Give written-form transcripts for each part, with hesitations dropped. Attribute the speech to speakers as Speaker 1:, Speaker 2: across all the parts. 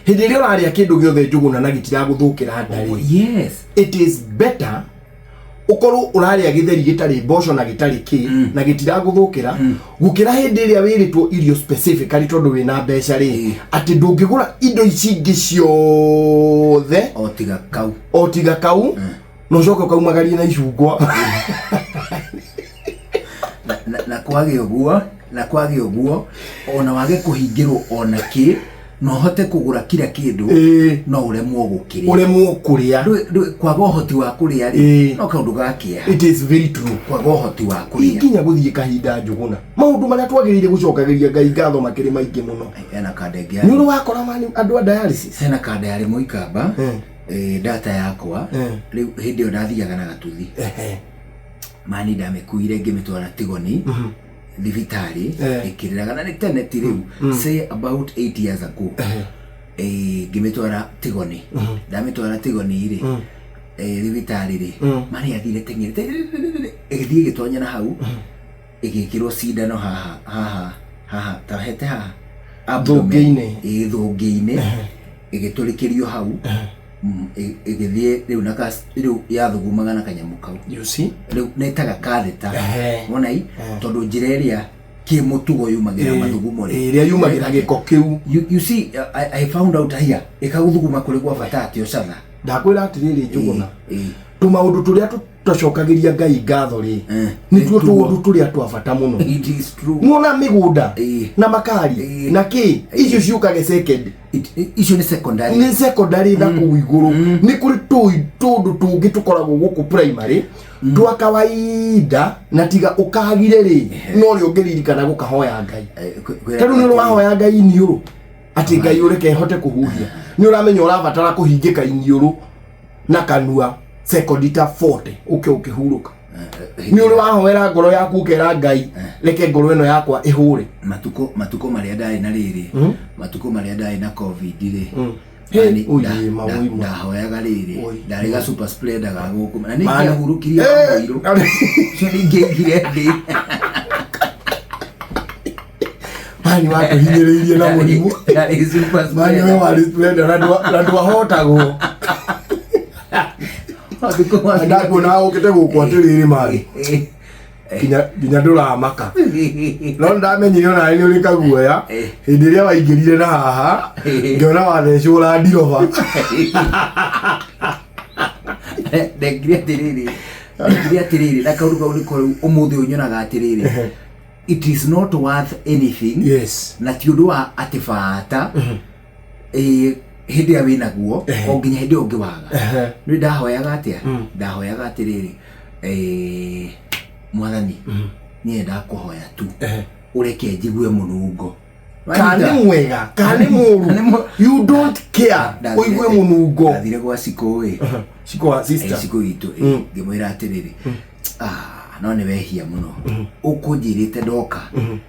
Speaker 1: Hĩndĩ ĩrĩa ũrarĩa kĩndũ gĩothe, Njũgũna, na gĩtiragũthũkĩra nda rĩ, it is better ũkorwo ũrarĩa gĩtheri gĩtarĩ mboco na gĩtarĩ kĩ na gĩtiragũthũkĩra, gũkĩra hĩndĩ ĩrĩa wĩrĩtwo irio specifically tondũ wĩna mbeca rĩ, atĩ ndũngĩgũra indo ici ingĩ ciothe
Speaker 2: o tiga kau.
Speaker 1: O tiga kau, na ũcoke ũkaumagarie na icungwa.
Speaker 2: Na kwage ũguo ona wage kũhingĩrwo ona kĩ, na ũhote kũgũra kila kĩndũ, no ũremwo gũkĩrĩa.
Speaker 1: Ũremwo kũrĩa.
Speaker 2: Kwaga ũhoti wa kũrĩa rĩ, no kaũndũ ga kĩeha.
Speaker 1: It is very true.
Speaker 2: Kwaga ũhoti wa kũrĩa.
Speaker 1: Nginya gũthiĩ kahinda, Njũgũna, maũndũ marĩa twagĩrĩire gũcokagĩria Ngai ngatho makĩrĩ maingĩ mũno.
Speaker 2: Hena kanda ĩngĩ.
Speaker 1: Nĩ ũrĩ wakora mani andũ a dialysis?
Speaker 2: Hena kanda yarĩ mũikamba. Data yakwa rĩu hĩndĩ ĩyo ndathiaga na gatuthi. Mani ndamĩkuire ngĩmĩtwara Tigoni thibitarĩ. Ĩkĩrĩraga, na nĩ tene, ti rĩu, say about 8 years ago. Ngĩmĩtwara Tigoni. Ndamĩtwara Tigoni rĩ, thibitarĩ rĩ, mani yathire teng'erete, ĩgĩthiĩ ĩgĩtonya na hau, ĩgĩkĩrwo cindano haha haha haha, ta hete haha abdomen.
Speaker 1: Thũngĩ-inĩ.
Speaker 2: Ĩ, thũngĩ-inĩ. Ĩgĩtũrĩkĩrio hau. Ĩgĩthiĩ rĩu na rĩu yathugumaga na kanyamũ kau.
Speaker 1: You see?
Speaker 2: Rĩu nĩtaga katheta. Wona i tondũ njĩra ĩrĩa kĩmũtugo yumagĩra mathugumo rĩ,
Speaker 1: Ĩrĩa yumagĩra gĩko kĩu.
Speaker 2: You see, I found out here ĩkagũthuguma kũrĩ gwa bata atĩ ũcatha.
Speaker 1: Ndakwĩra atĩrĩrĩ, Njũgũna, tũmaũndũ tũrĩa tũtacokagĩria Ngai ngatho rĩ, nĩtuo
Speaker 2: Nĩtuo.
Speaker 1: tũũndũ tũrĩa twa bata mũno.
Speaker 2: It is true.
Speaker 1: Nĩwona mĩgũnda na makari na kĩ, icio ciũkage second.
Speaker 2: Icio nĩ secondary.
Speaker 1: Nĩ secondary na kũu igũrũ. Nĩ kũrĩ tũndũ tũngĩ tũkoragwo gũkũ primary twa kawaida, na tiga ũkagire rĩ, no rĩ ũngĩririkana gũkahoya Ngai.
Speaker 2: Kwĩra
Speaker 1: Ta rĩu nĩ
Speaker 2: atĩrĩ,
Speaker 1: ũrahoya Ngai iniũrũ atĩ Ngai ũreke hote kũhuhia, nĩ ũramenya ũrabatara kũhingĩka iniũrũ na kanua sekondi ta 40 ũke ũkĩhurũka. Nĩ ũrĩ wahoera ngoro yaku, ũkera Ngai, reke ngoro ĩno yakwa ĩhũre?
Speaker 2: Matukũ marĩa ndarĩ na rĩrĩ, matukũ marĩa ndarĩ na COVID rĩ,
Speaker 1: Hey,
Speaker 2: mani,
Speaker 1: oi, mawoi ma.
Speaker 2: Ndahoyaga rĩrĩ,
Speaker 1: Oi.
Speaker 2: ndarĩ ga super spreader ga gũkũ na nĩ
Speaker 1: Mani.
Speaker 2: ingĩahurũkirie mũirũ ũcio, nĩ ingĩaigire thĩ.
Speaker 1: Mani watũhinyĩrĩirie na mũrimũ.
Speaker 2: Ndarĩ super
Speaker 1: Mani we
Speaker 2: spreader.
Speaker 1: warĩ spreader na ndwahotagwo.
Speaker 2: Matukũ marĩa-
Speaker 1: Ndakuona ũkĩte gũkũ atĩrĩrĩ, mani, nginya ndũramaka, no ndamenyire ona nĩ ũrĩ kaguoya. Hĩndĩ ĩrĩa waingĩrire na haha, ngĩona wathecwo landiroba.
Speaker 2: Ndekire atĩrĩrĩ na kaũndũ kau nĩko rĩu ũmũthĩ ũyũ nyonaga atĩrĩrĩ, it is not worth anything. Na ti ũndũ wa atĩ bata hĩndĩ ĩrĩa wĩnaguo, o nginya hĩndĩ ĩyo ũngĩwaga. Nĩ ndahoyaga atĩa? Ndahoyaga atĩrĩrĩ, Mwathani, niĩ ndakũhoya tu ũreke njigue mũnungo.
Speaker 1: Kana nĩ mwega kana nĩ mũru, you don't care, ũigue mũnungo.
Speaker 2: Ndathire gwa Cikũ ĩ.
Speaker 1: Cikũ wa sister.
Speaker 2: Cikũ witũ ĩ, ngĩmwĩra atĩrĩrĩ, "Ah, no nĩ wehia mũno, ũkũnjĩrĩte ndoka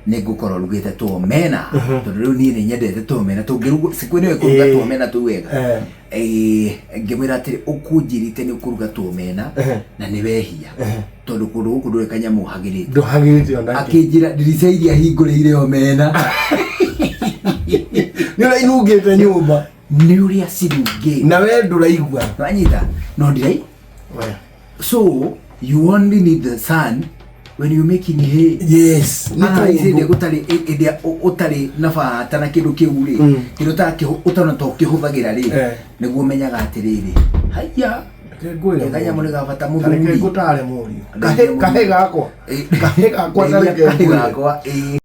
Speaker 2: nĩ ngũkorwo rugĩte tuomena, tondũ rĩu niĩ nĩ nyendete tuomena tũngĩrugwo Cikũ nĩwe kũruga tuomena tu wega." Ngĩmwĩra atĩrĩ, "Ũkũnjĩrĩte nĩ ũkũruga tuomena na nĩ wehia, tondũ kũndũ gũkũ ndũrĩ kanyamũ hagĩrĩte."
Speaker 1: Ndũhagĩrĩte onake.
Speaker 2: Akĩnjĩra ndirica iria hingũrĩire omena.
Speaker 1: Nĩ ũrainungĩte nyũmba.
Speaker 2: Nĩ ũrĩa cirungĩte.
Speaker 1: Na we ndũraigua.
Speaker 2: Wanyita no ndirai. So you only need the sun when you're making hay.
Speaker 1: Yes, nĩ
Speaker 2: Ah, hĩndĩ
Speaker 1: tondũ
Speaker 2: gũtarĩ, hĩndĩ ĩrĩa ũtarĩ na bata na kĩndũ kĩu rĩ, kĩndũ ũtona ta ũkĩhũthagĩra rĩ, nĩguo ũmenyaga atĩrĩrĩ, haiya,
Speaker 1: Reke ngwĩre
Speaker 2: kanyamũ
Speaker 1: mũriũ.
Speaker 2: nĩ ga bata.
Speaker 1: Reke
Speaker 2: Mũthuri.
Speaker 1: ngũtare mũriũ, kahe gakwa, kahe gakwa,
Speaker 2: Ndeithia
Speaker 1: tareke
Speaker 2: kahe
Speaker 1: ngwĩre.
Speaker 2: gakwa, ĩĩ.